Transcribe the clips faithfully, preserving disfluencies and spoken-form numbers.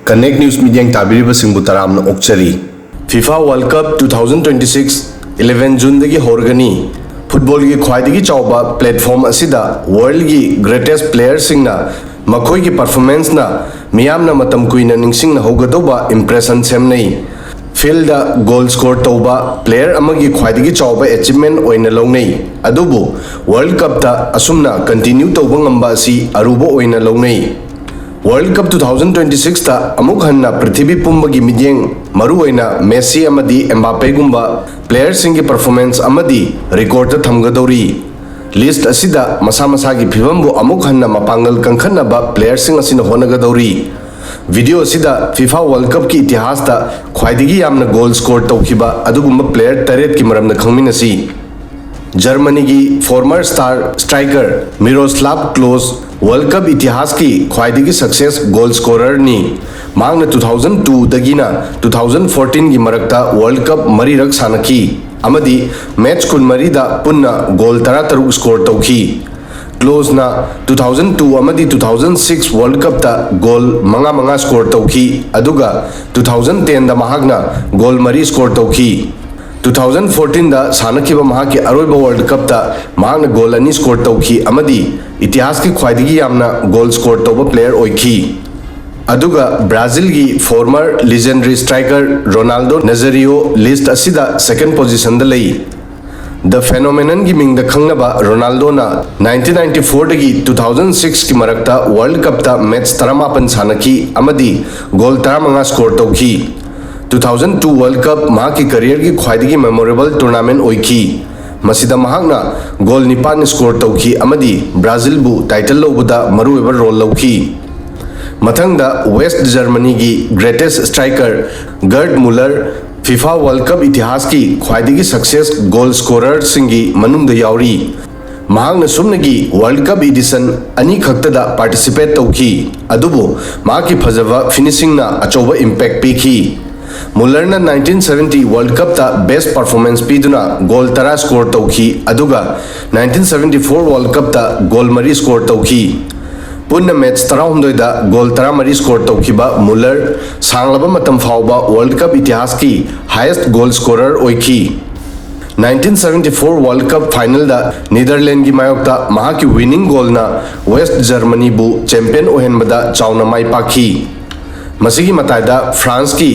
Connect News ꯃꯤꯠꯌꯦꯡ ꯇꯥꯕꯤꯔꯤꯕꯁꯤꯡꯕꯨ ꯇꯔꯥꯝꯅ ꯑꯣꯛꯆꯔꯤ꯫ FIFA World Cup two thousand twenty six eleven Juneꯗꯒꯤ ꯍꯧꯔꯒꯅꯤ꯫ ꯐꯨꯠꯕꯣꯜꯒꯤ ꯈ꯭ꯋꯥꯏꯗꯒꯤ ꯆꯥꯎꯕ platform ꯑꯁꯤꯗ worldꯒꯤ greatest playerꯁꯤꯡꯅ ꯃꯈꯣꯏꯒꯤ performanceꯅ ꯃꯤꯌꯥꯝꯅ ꯃꯇꯝ ꯀꯨꯏꯅ ꯅꯤꯡꯁꯤꯡꯅꯍꯧꯒꯗꯧꯕ impression ꯁꯦꯝꯅꯩ꯫ Fieldꯗ goal score ꯇꯧꯕ player ꯑꯃꯒꯤ ꯈ꯭ꯋꯥꯏꯗꯒꯤ ꯆꯥꯎꯕ achievement ꯑꯣꯏꯅ ꯂꯧꯅꯩ꯫ ꯑꯗꯨꯕꯨ World Cupꯇ ꯑꯁꯨꯝꯅ continue ꯇꯧꯕ ꯉꯝꯕ ꯑꯁꯤ ꯑꯔꯨꯕ ꯑꯣꯏꯅ ꯂꯧꯅꯩ꯫ World Cup two thousand twenty sixꯇ ꯑꯃꯨꯛ ꯍꯟꯅ ꯄ꯭ꯔꯤꯊꯤꯕꯤ ꯄꯨꯝꯕꯒꯤ ꯃꯤꯠꯌꯦꯡ, ꯃꯔꯨꯑꯣꯏꯅ ꯃꯦꯁꯤ ꯑꯃꯗꯤ ꯑꯦꯝꯕꯥꯄꯦꯒꯨꯝꯕ playerꯁꯤꯡꯒꯤ performance ꯑꯃꯗꯤ recordꯇ ꯊꯝꯒꯗꯧꯔꯤ꯫ List ꯑꯁꯤꯗ ꯃꯁꯥ ꯃꯁꯥꯒꯤ ꯐꯤꯕꯝꯕꯨ ꯑꯃꯨꯛ ꯍꯟꯅ ꯃꯄꯥꯡꯒꯜ ꯀꯟꯈꯠꯅꯕ playerꯁꯤꯡ ꯑꯁꯤꯅ ꯍꯣꯠꯅꯒꯗꯧꯔꯤ꯫ Video ꯑꯁꯤꯗ FIFA World Cupꯀꯤ ꯏꯇꯤꯍꯥꯁꯇ ꯈ꯭ꯋꯥꯏꯗꯒꯤ ꯌꯥꯝꯅ goal score ꯇꯧꯈꯤꯕ ꯑꯗꯨꯒꯨꯝꯕ player ꯇꯔꯦꯠꯀꯤ ꯃꯔꯝꯗ ꯈꯪꯃꯤꯟꯅꯁꯤ꯫ ꯖꯔꯃꯅꯤꯒꯤ former star striker Miroslav Klose World Cup ꯏꯇꯤꯍꯥꯁꯀꯤ ꯈ꯭ꯋꯥꯏꯗꯒꯤ success goal scorerꯅꯤ꯫ ꯃꯍꯥꯛꯅ two thousand twoꯗꯒꯤꯅ two thousand fourteenꯒꯤ ꯃꯔꯛꯇ World Cup ꯃꯔꯤꯔꯛ ꯁꯥꯟꯅꯈꯤ ꯑꯃꯗꯤ match ꯀꯨꯟꯃꯔꯤꯗ ꯄꯨꯟꯅ goal ꯇꯔꯥꯇꯔꯨꯛ score ꯇꯧꯈꯤ꯫ Kloseꯅ two thousand two ꯑꯃꯗꯤ two thousand six World Cupꯇ goal ꯃꯉꯥ ꯃꯉꯥ score ꯇꯧꯈꯤ, ꯑꯗꯨꯒ two thousand tenꯗ ꯃꯍꯥꯛꯅ goal ꯃꯔꯤ score ꯇꯧꯈꯤ꯫ Two thousand fourteenꯗ ꯁꯥꯟꯅꯈꯤꯕ ꯃꯍꯥꯛꯀꯤ ꯑꯔꯣꯏꯕ World Cupꯇ ꯃꯍꯥꯛꯅ goal ꯑꯅꯤ score ꯇꯧꯈꯤ ꯑꯃꯗꯤ ꯏꯇꯤꯍꯥꯁꯀꯤ ꯈ꯭ꯋꯥꯏꯗꯒꯤ ꯌꯥꯝꯅ goal score ꯇꯧꯕ player ꯑꯣꯏꯈꯤ꯫ ꯑꯗꯨꯒ ꯕ꯭ꯔꯥꯖꯤꯜꯒꯤ former legendary striker Ronaldo Nazario list ꯑꯁꯤꯗ second positionꯗ ꯂꯩ꯫ The Phenomenonꯒꯤ ꯃꯤꯡꯗ ꯈꯪꯅꯕ ꯔꯣꯅꯥꯜꯗꯣꯅ nineteen ninety fourꯗꯒꯤ two thousand sixꯀꯤ ꯃꯔꯛꯇ World Cupꯇ match ꯇꯔꯥꯃꯥꯄꯟ ꯁꯥꯟꯅꯈꯤ ꯑꯃꯗꯤ goal ꯇꯔꯥꯃꯉꯥ score ꯇꯧꯈꯤ꯫ Two thousand two World Cup ꯃꯍꯥꯛꯀꯤ careerꯒꯤ ꯈ꯭ꯋꯥꯏꯗꯒꯤ memorable tournament ꯑꯣꯏꯈꯤ꯫ ꯃꯁꯤꯗ ꯃꯍꯥꯛꯅ goal ꯅꯤꯄꯥꯟ score ꯇꯧꯈꯤ ꯑꯃꯗꯤ ꯕ꯭ꯔꯥꯖꯤꯜꯕꯨ title ꯂꯧꯕꯗ ꯃꯔꯨꯑꯣꯏꯕ role ꯂꯧꯈꯤ꯫ ꯃꯊꯪꯗ West Germanyꯒꯤ greatest striker Gerd Muller FIFA World Cup ꯏꯇꯤꯍꯥꯁꯀꯤ ꯈ꯭ꯋꯥꯏꯗꯒꯤ success goal scorerꯁꯤꯡꯒꯤ ꯃꯅꯨꯡꯗ ꯌꯥꯎꯔꯤ꯫ ꯃꯍꯥꯛꯅ ꯁꯨꯞꯅꯒꯤ World Cup edition ꯑꯅꯤ ꯈꯛꯇꯗ participate ꯇꯧꯈꯤ, ꯑꯗꯨꯕꯨ ꯃꯍꯥꯛꯀꯤ ꯐꯖꯕ finishingꯅ ꯑꯆꯧꯕ impact ꯄꯤꯈꯤ꯫ Mullerꯅ nineteen seventy World Cupꯇ best performance ꯄꯤꯗꯨꯅ goal ꯇꯔꯥ score ꯇꯧꯈꯤ, ꯑꯗꯨꯒ nineteen seventy four World Cupꯇ goal ꯃꯔꯤ score ꯇꯧꯈꯤ꯫ ꯄꯨꯟꯅ ꯃꯦꯠꯆ ꯇꯔꯥꯍꯨꯝꯗꯣꯏꯗ ꯒꯣꯜ ꯇꯔꯥꯃꯔꯤ ꯁ꯭ꯀꯣꯔ ꯇꯧꯈꯤꯕ ꯃꯨꯂꯔ ꯁꯥꯡꯂꯕ ꯃꯇꯝ ꯐꯥꯎꯕ ꯋꯥꯔꯜꯗ ꯀꯞ ꯏꯇꯤꯍꯥꯁꯀꯤ ꯍꯥꯏꯌꯦꯁꯠ ꯒꯣꯜ ꯁ꯭ꯀꯣꯔꯔ ꯑꯣꯏꯈꯤ꯫ Nineteen seventy four world cup ꯐꯥꯏꯅꯦꯜꯗ ꯅꯤꯗꯔꯂꯦꯟꯒꯤ ꯃꯥꯌꯣꯛꯇ ꯃꯍꯥꯛꯀꯤ ꯋꯤꯅꯤꯡ ꯒꯣꯜꯅ ꯋꯦꯁ꯭ꯠ ꯖꯔꯃꯅꯤꯕꯨ ꯆꯦꯝꯄꯤꯌꯟ ꯑꯣꯏꯍꯟꯕꯗ ꯆꯥꯎꯅ ꯃꯥꯏ ꯄꯥꯛꯈꯤ꯫ ꯃꯁꯤꯒꯤ ꯃꯇꯥꯏꯗ ꯐ꯭ꯔꯥꯟꯁꯀꯤ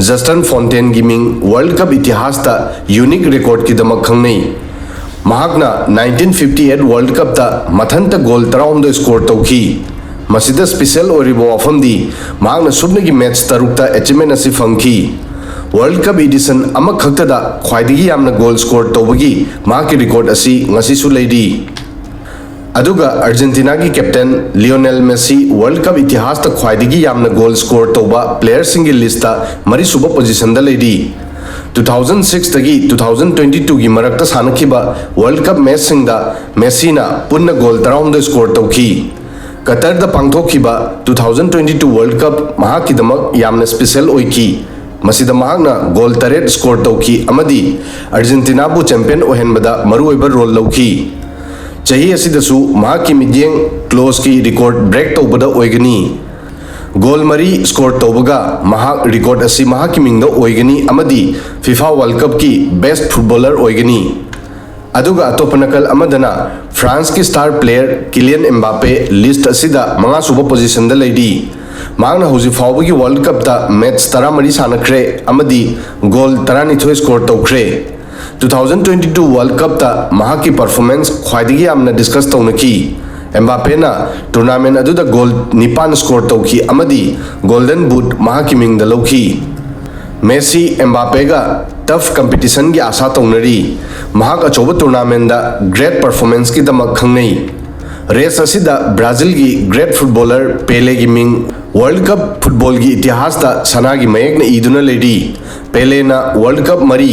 ꯖꯁꯇꯟ ꯐꯣꯟꯇꯦꯟꯒꯤ ꯃꯤꯡ ꯋꯥꯔꯜꯗ ꯀꯞ ꯏꯇꯤꯍꯥꯁꯇ ꯌꯨꯅꯤꯛ ꯔꯦꯀꯣꯔꯗꯀꯤꯗꯃꯛ ꯈꯪꯅꯩ꯫ ꯃꯍꯥꯛꯅ ꯅꯥꯏꯟꯇꯤꯟ ꯐꯤꯐꯇꯤ ꯑꯩꯠ ꯋꯥꯔꯜꯗ ꯀꯞꯇ ꯃꯊꯟꯇ ꯒꯣꯜ ꯇꯔꯥꯍꯨꯝꯗꯣꯏ ꯁ꯭ꯀꯣꯔ ꯇꯧꯈꯤ꯫ ꯃꯁꯤꯗ ꯁ꯭ꯄꯦꯁꯤꯌꯦꯜ ꯑꯣꯏꯔꯤꯕ ꯋꯥꯐꯝꯗꯤ ꯃꯍꯥꯛꯅ ꯁꯨꯞꯅꯒꯤ ꯃꯦꯠꯆ ꯇꯔꯨꯛꯇ ꯑꯦꯆꯤꯞꯃꯦꯟ ꯑꯁꯤ ꯐꯪꯈꯤ꯫ ꯋꯥꯔꯜꯗ ꯀꯞ ꯏꯗꯤꯁꯟ ꯑꯃꯈꯛꯇꯗ ꯈ꯭ꯋꯥꯏꯗꯒꯤ ꯌꯥꯝꯅ ꯒꯣꯜ ꯁ꯭ꯀꯣꯔ ꯇꯧꯕꯒꯤ ꯃꯍꯥꯛꯀꯤ ꯔꯦꯀꯣꯔꯗ ꯑꯁꯤ ꯉꯁꯤꯁꯨ ꯂꯩꯔꯤ꯫ ꯑꯗꯨꯒ ꯑꯔꯖꯦꯟꯇꯤꯅꯥꯒꯤ captain Lionel Messi world cup ꯏꯇꯤꯍꯥꯁꯇ ꯈ꯭ꯋꯥꯏꯗꯒꯤ ꯌꯥꯝꯅ ꯒꯣꯜ ꯁ꯭ꯀꯣꯔ ꯇꯧꯕ ꯄ꯭ꯂꯦꯌꯔꯁꯤꯡꯒꯤ ꯂꯤꯁ꯭ꯠꯇ ꯃꯔꯤꯁꯨꯕ ꯄꯣꯖꯤꯁꯟꯗ ꯂꯩꯔꯤ꯫ ꯇꯨ ꯊꯥꯎꯖꯟ ꯁꯤꯛꯁꯇꯒꯤ ꯇꯨ ꯊꯥꯎꯖꯟ ꯇ꯭ꯋꯦꯟꯇꯤ ꯇꯨꯒꯤ ꯃꯔꯛꯇ ꯁꯥꯟꯅꯈꯤꯕ ꯋꯥꯔꯜꯗ ꯀꯞ ꯃꯦꯠꯆꯁꯤꯡꯗ ꯃꯦꯁꯤꯅ ꯄꯨꯟꯅ ꯒꯣꯜ ꯇꯔꯥꯍꯨꯝꯗꯣꯏ ꯁ꯭ꯀꯣꯔ ꯇꯧꯈꯤ꯫ ꯀꯇꯔꯗ ꯄꯥꯡꯊꯣꯛꯈꯤꯕ two thousand twenty two world cup ꯃꯍꯥꯛꯀꯤꯗꯃꯛ ꯌꯥꯝꯅ ꯁ꯭ꯄꯦꯁꯤꯌꯦꯜ ꯑꯣꯏꯈꯤ꯫ ꯃꯁꯤꯗ ꯃꯍꯥꯛꯅ ꯒꯣꯜ ꯇꯔꯦꯠ ꯁ꯭ꯀꯣꯔ ꯇꯧꯈꯤ ꯑꯃꯗꯤ ꯑꯔꯖꯦꯟꯇꯤꯅꯥꯕꯨ ꯆꯦꯝꯄꯤꯌꯟ ꯑꯣꯏꯍꯟꯕꯗ ꯃꯔꯨꯑꯣꯏꯕ ꯔꯣꯜ ꯂꯧꯈꯤ꯫ ꯆꯍꯤ ꯑꯁꯤꯗꯁꯨ ꯃꯍꯥꯛꯀꯤ ꯃꯤꯠꯌꯦꯡ ꯀ꯭ꯂꯣꯁꯀꯤ ꯔꯦꯀꯣꯔꯗ ꯕ꯭ꯔꯦꯛ ꯇꯧꯕꯗ ꯑꯣꯏꯒꯅꯤ꯫ ꯒꯣꯜ ꯃꯔꯤ ꯁ꯭ꯀꯣꯔ ꯇꯧꯕꯒ ꯃꯍꯥꯛ ꯔꯦꯀꯣꯔꯗ ꯑꯁꯤ ꯃꯍꯥꯛꯀꯤ ꯃꯤꯡꯗ ꯑꯣꯏꯒꯅꯤ ꯑꯃꯗꯤ ꯐꯤꯐꯥ ꯋꯥꯔꯜꯗ ꯀꯞꯀꯤ ꯕꯦꯁ꯭ꯠ ꯐꯨꯠꯕꯣꯂꯔ ꯑꯣꯏꯒꯅꯤ꯫ ꯑꯗꯨꯒ ꯑꯇꯣꯞꯄ ꯅꯥꯀꯜ ꯑꯃꯗꯅ ꯐ꯭ꯔꯥꯟꯁꯀꯤ ꯁ꯭ꯇꯥꯔ ꯄ꯭ꯂꯦꯌꯔ ꯀꯤꯂꯤꯌꯟ ꯑꯦꯝꯕꯥꯄꯦ ꯂꯤꯁ꯭ꯠ ꯑꯁꯤꯗ ꯃꯉꯥꯁꯨꯕ ꯄꯣꯖꯤꯁꯟꯗ ꯂꯩꯔꯤ꯫ ꯃꯍꯥꯛꯅ ꯍꯧꯖꯤꯛ ꯐꯥꯎꯕꯒꯤ ꯋꯥꯔꯜꯗ ꯀꯞꯇ ꯃꯦꯠꯆ ꯇꯔꯥꯃꯔꯤ ꯁꯥꯟꯅꯈ꯭ꯔꯦ ꯑꯃꯗꯤ ꯒꯣꯜ ꯇꯔꯥꯅꯤꯊꯣꯏ ꯁ꯭ꯀꯣꯔ ꯇꯧꯈ꯭ꯔꯦ꯫ Two thousand twenty two world ꯀꯞꯇ ꯃꯍꯥꯛꯀꯤ ꯄꯔꯐꯣꯔꯃꯦꯟꯁ ꯈ꯭ꯋꯥꯏꯗꯒꯤ ꯌꯥꯝꯅ ꯗꯤꯁꯀꯁ ꯇꯧꯅꯈꯤ꯫ ꯑꯦꯝꯕꯥꯄꯦꯅ ꯇꯨꯔꯅꯥꯃꯦꯟ ꯑꯗꯨꯗ ꯒꯣꯜ ꯅꯤꯄꯥꯟ ꯁ꯭ꯀꯣꯔ ꯇꯧꯈꯤ ꯑꯃꯗꯤ ꯒꯣꯜꯗꯟ ꯕꯨꯠ ꯃꯍꯥꯛꯀꯤ ꯃꯤꯡꯗ ꯂꯧꯈꯤ꯫ ꯃꯦꯁꯤ ꯑꯦꯝꯕꯥꯄꯦꯒ ꯇꯐ ꯀꯝꯄꯤꯇꯤꯁꯟꯒꯤ ꯑꯥꯁꯥ ꯇꯧꯅꯔꯤ꯫ ꯃꯍꯥꯛ ꯑꯆꯧꯕ ꯇꯨꯔꯅꯥꯃꯦꯟꯗ ꯒ꯭ꯔꯦꯠ ꯄꯔꯐꯣꯔꯃꯦꯟꯁꯀꯤꯗꯃꯛ ꯈꯪꯅꯩ꯫ ꯔꯦꯁ ꯑꯁꯤꯗ ꯕ꯭ꯔꯥꯖꯤꯜꯒꯤ ꯒ꯭ꯔꯦꯠ ꯐꯨꯠꯕꯣꯂꯔ ꯄꯦꯂꯦꯒꯤ ꯃꯤꯡ ꯋꯥꯔꯜꯗ ꯀꯞ ꯐꯨꯠꯕꯣꯜꯒꯤ ꯏꯇꯤꯍꯥꯁꯇ ꯁꯅꯥꯒꯤ ꯃꯌꯦꯛꯅ ꯏꯗꯨꯅ ꯂꯩꯔꯤ꯫ ꯄꯦꯂꯦꯅ ꯋꯥꯔꯜꯗ ꯀꯞ ꯃꯔꯤ,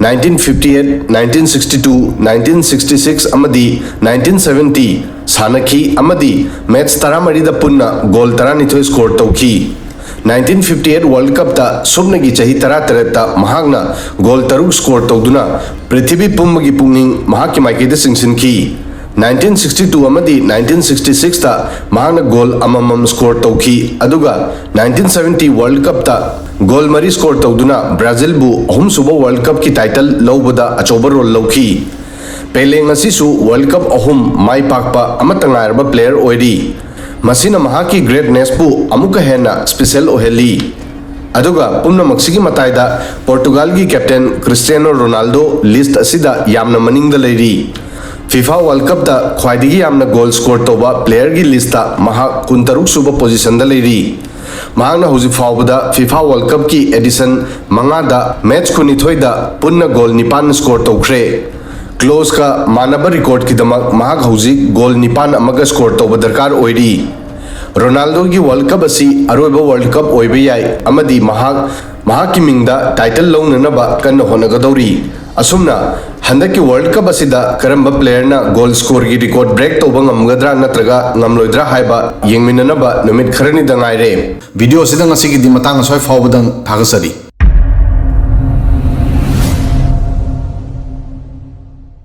nineteen fifty eight, nineteen sixty two, nineteen sixty six ꯑꯃꯗꯤ ꯅꯥꯏꯟꯇꯤꯟ ꯁꯚꯦꯟꯇꯤ ꯁꯥꯟꯅꯈꯤ ꯑꯃꯗꯤ ꯃꯦꯠꯆ ꯇꯔꯥꯃꯔꯤꯗ ꯄꯨꯟꯅ ꯒꯣꯜ ꯇꯔꯥꯅꯤꯊꯣꯏ ꯁ꯭ꯀꯣꯔ ꯇꯧꯈꯤ꯫ ꯅꯥꯏꯟꯇꯤꯟ ꯐꯤꯐꯇꯤ ꯑꯩꯠ ꯋꯥꯔꯜꯗ ꯀꯞꯇ ꯁꯨꯞꯅꯒꯤ ꯆꯍꯤ ꯇꯔꯥꯇꯔꯦꯠꯇ ꯃꯍꯥꯛꯅ ꯒꯣꯜ ꯇꯔꯨꯛ ꯁ꯭ꯀꯣꯔ ꯇꯧꯗꯨꯅ ꯄ꯭ꯔꯤꯊꯤꯕꯤ ꯄꯨꯝꯕꯒꯤ ꯄꯨꯛꯅꯤꯡ ꯃꯍꯥꯛꯀꯤ ꯃꯥꯏꯀꯩꯗ ꯆꯤꯡꯁꯤꯟꯈꯤ꯫ ꯅꯥꯏꯟꯇꯤꯟ ꯁꯤꯛꯁꯇꯤ ꯇꯨ ꯑꯃꯗꯤ ꯅꯥꯏꯟꯇꯤꯟ ꯁꯤꯛꯁꯇꯤ ꯁꯤꯛꯁꯇ ꯃꯍꯥꯛꯅ ꯒꯣꯜ ꯑꯃꯃꯝ ꯁ꯭ꯀꯣꯔ ꯇꯧꯈꯤ, ꯑꯗꯨꯒ ꯅꯥꯏꯟꯇꯤꯟ ꯁꯕꯦꯟꯇꯤ ꯋꯥꯔꯜꯗ ꯀꯞꯇ ꯒꯣꯜ ꯃꯔꯤ ꯁ꯭ꯀꯣꯔ ꯇꯧꯗꯨꯅ ꯕ꯭ꯔꯥꯖꯤꯜꯕꯨ ꯑꯍꯨꯝꯁꯨꯕ ꯋꯥꯔꯜꯗ ꯀꯞꯀꯤ ꯇꯥꯏꯇꯜ ꯂꯧꯕꯗ ꯑꯆꯧꯕ ꯔꯣꯜ ꯂꯧꯈꯤ꯫ ꯄꯦꯂꯦ ꯉꯁꯤꯁꯨ ꯋꯥꯔꯜꯗ ꯀꯞ ꯑꯍꯨꯝ ꯃꯥꯏ ꯄꯥꯛꯄ ꯑꯃꯠꯇ ꯉꯥꯏꯔꯕ ꯄ꯭ꯂꯦꯌꯔ ꯑꯣꯏꯔꯤ꯫ ꯃꯁꯤꯅ ꯃꯍꯥꯛꯀꯤ ꯒ꯭ꯔꯦꯠꯅꯦꯁꯄꯨ ꯑꯃꯨꯛꯀ ꯍꯦꯟꯅ ꯁ꯭ꯄꯦꯁꯦꯜ ꯑꯣꯏꯍꯜꯂꯤ꯫ ꯑꯗꯨꯒ ꯄꯨꯝꯅꯃꯛꯁꯤꯒꯤ ꯃꯇꯥꯏꯗ ꯄꯣꯔꯇꯨꯒꯥꯜꯒꯤ ꯀꯦꯞꯇꯦꯟ ꯀ꯭ꯔꯤꯁꯇꯤꯌꯥꯅꯣ ꯔꯣꯅꯥꯜꯗꯣ ꯂꯤꯁ꯭ꯠ ꯑꯁꯤꯗ ꯌꯥꯝꯅ ꯃꯅꯤꯡꯗ ꯂꯩꯔꯤ꯫ ꯐꯤꯐꯥ ꯋꯥꯔꯜꯗ ꯀꯞꯇ ꯈ꯭ꯋꯥꯏꯗꯒꯤ ꯌꯥꯝꯅ ꯒꯣꯜ ꯁ꯭ꯀꯣꯔ ꯇꯧꯕ ꯄ꯭ꯂꯦꯌꯔꯒꯤ ꯂꯤꯁ꯭ꯠꯇ ꯃꯍꯥꯛ ꯀꯨꯟꯇꯔꯨꯛ ꯁꯨꯕ ꯄꯣꯖꯤꯁꯟꯗ ꯂꯩꯔꯤ꯫ ꯃꯍꯥꯛꯅ ꯍꯧꯖꯤꯛ ꯐꯥꯎꯕꯗ ꯐꯤꯐꯥ ꯋꯥꯔꯜꯗ ꯀꯞꯀꯤ ꯑꯦꯗꯤꯁꯟ ꯃꯉꯥꯗ ꯃꯦꯆ ꯀꯨꯟꯅꯤꯊꯣꯏꯗ ꯄꯨꯟꯅ ꯒꯣꯜ ꯅꯤꯄꯥꯟ ꯁ꯭ꯀꯣꯔ ꯇꯧꯈ꯭ꯔꯦ꯫ ꯀ꯭ꯂꯣꯁꯀ ꯃꯥꯟꯅꯕ ꯔꯦꯀꯣꯔꯗꯀꯤꯗꯃꯛ ꯃꯍꯥꯛ ꯍꯧꯖꯤꯛ ꯒꯣꯜ ꯅꯤꯄꯥꯟ ꯑꯃꯒ ꯁ꯭ꯀꯣꯔ ꯇꯧꯕ ꯗꯔꯀꯥꯔ ꯑꯣꯏꯔꯤ꯫ ꯔꯣꯅꯥꯜꯗꯣꯒꯤ ꯋꯥꯔꯜꯗ ꯀꯞ ꯑꯁꯤ ꯑꯔꯣꯏꯕ ꯋꯥꯔꯜꯗ ꯀꯞ ꯑꯣꯏꯕ ꯌꯥꯏ ꯑꯃꯗꯤ ꯃꯍꯥꯛ ꯃꯍꯥꯛꯀꯤ ꯃꯤꯡꯗ ꯇꯥꯏꯇꯜ ꯂꯧꯅꯅꯕ ꯀꯟꯅ ꯍꯣꯠꯅꯒꯗꯧꯔꯤ꯫ ꯑꯁꯨꯝꯅ ꯍꯟꯗꯛꯀꯤ ꯋꯥꯔꯜꯗ ꯀꯞ ꯑꯁꯤꯗ ꯀꯔꯝꯕ ꯄ꯭ꯂꯦꯌꯔꯅ ꯒꯣꯜ ꯁ꯭ꯀꯣꯔꯒꯤ ꯔꯦꯀꯣꯔꯗ ꯕ꯭ꯔꯦꯛ ꯇꯧꯕ ꯉꯝꯒꯗ꯭ꯔꯥ ꯅꯠꯇ꯭ꯔꯒ ꯉꯝꯂꯣꯏꯗ꯭ꯔꯥ ꯍꯥꯏꯕ ꯌꯦꯡꯃꯤꯟꯅꯅꯕ ꯅꯨꯃꯤꯠ ꯈꯔꯅꯤꯗ ꯉꯥꯏꯔꯦ꯫ ꯚꯤꯗꯤꯑꯣ ꯑꯁꯤꯗ ꯉꯁꯤꯒꯤꯗꯤ ꯃꯇꯥꯡ ꯑꯁ꯭ꯋꯥꯏ ꯐꯥꯎꯕꯗꯪ꯫ ꯊꯥꯒꯠꯆꯔꯤ꯫